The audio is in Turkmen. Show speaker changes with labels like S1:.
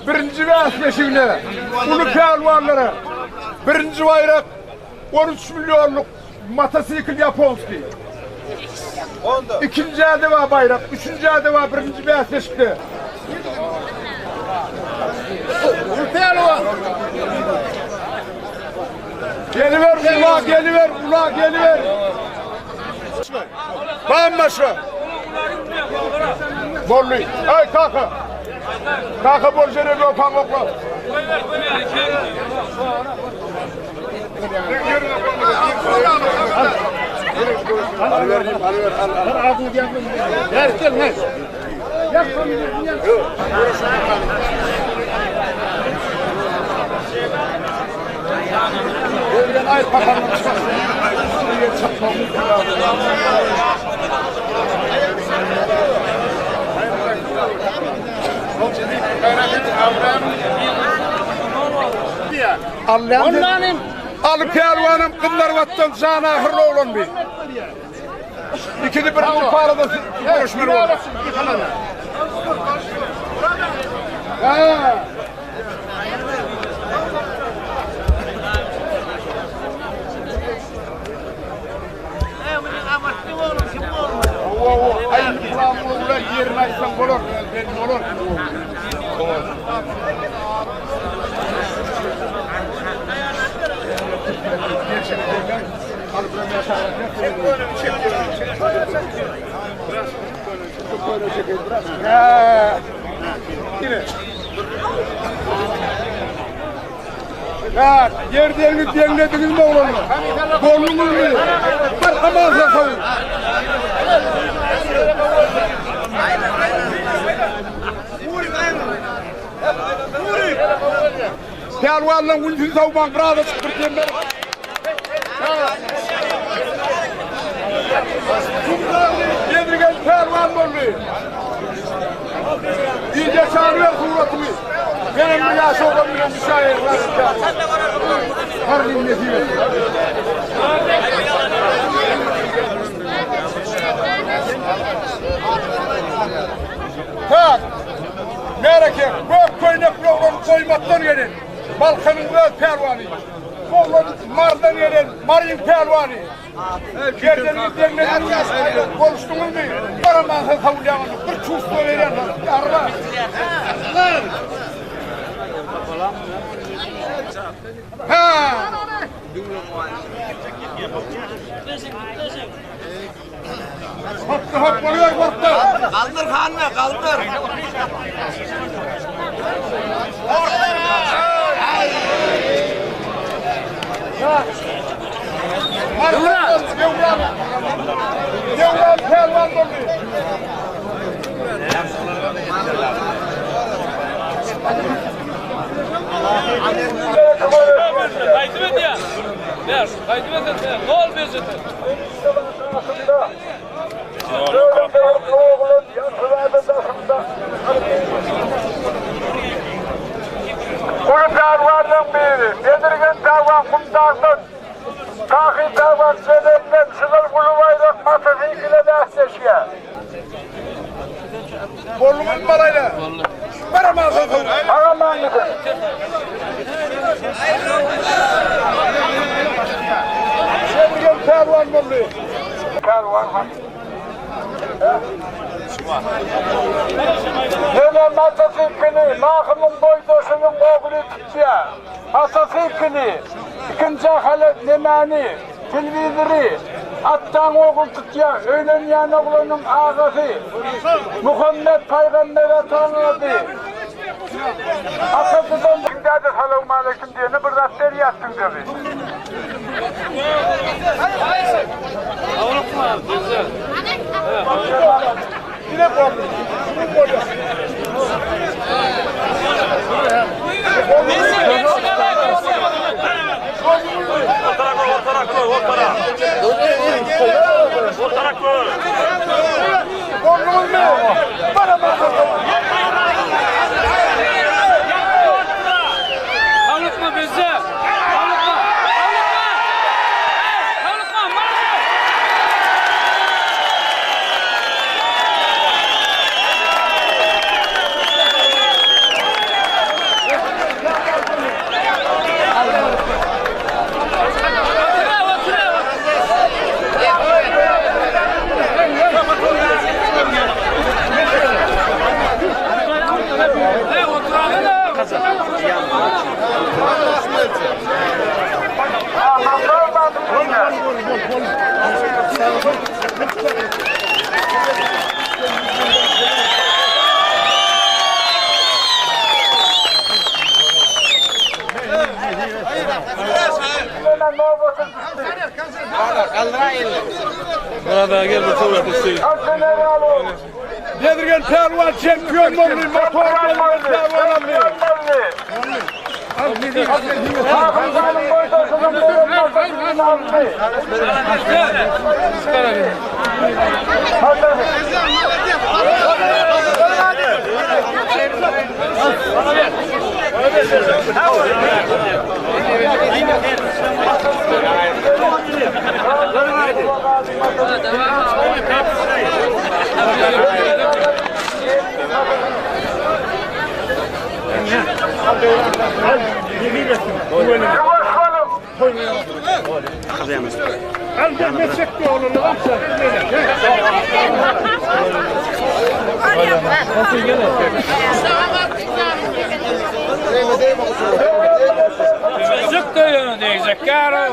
S1: Birinji bäsleşigine uly pälwanlara birinji baýrak 13 millionlyk motosikl ýaponskiý. Ikinjä-de bar baýrak, üçünjä-de bar birinji bäsleşikde. Uly pälwan. Geliber ula geliber ula geliber. Bambaşga. Boldy. Aý kaka. Kaka bol jere gopan okla. Gel gel gel. Aly pälwanam Gyzlarbatdan jan ahyrly oglandy. Ikisi birinji parada göreşmeli boldy. Ha. Ýerini aýtsaň bolar, belli bolar. Ha, ýer deňi deňlediňizmi oglanlar? Bolduňyzmy? Bir aman sag Pälwanlaň ünsüni sowmaň, birazajyk bir dem beriň. Kumdagly Bezirgen pälwan boldy. Gije çaryber suratymy. Menem bir ýaş oglan bilen düşäýerin. Her gün nesip etsin. Tak. Märeke, gök köýnekli oglan Goýmatdan gelen, Balkanyň öz pälwany. Oglan Marydan gelen, Maryň pälwany. Gerdeniňi deňlediňizmi? Boluşdyňyzmy? Baramansa sowulýaňyz, bir çuwsma berýärler. Ýarma. Ha! Hopda hop boluber gorkma.
S2: Kaldyr hanna kaldyr.
S1: Döwran. Döwran pälwan boldy.
S3: Gaýdyp edýär. Ber, gaýdyp edýär. Gol berjek.
S1: Uly pälwanlaryň biri, Bezirgen pälwan Kumdagdan, Tahy pälwan Jebelden şular uly baýrak motosikle bäsleşýär. Bolduňyzmy balaýlar? Baraman soň. Agaman gidin. Bezirgen pälwan boldy. Pälwan han. Ýene motosikli Mahymyň boýdaşynyň ogly tutýar. Motosikli, ikinji ahaly nemäni, telwizory, Atdaň ogly tutýar, öýlenýän oglanyň agasy. Muhammet pygamber ataň ady. Atasydan Däde salowmaleýkim diýende bir zat berýärsiň dedi.
S3: Howlukma bizde. Howlukma. Howlukma. Howlukma. Marş.
S1: Bezirgen pälwan çempion boldy, motor Bezirgen pälwan aldy.
S3: Zoek deze Karel.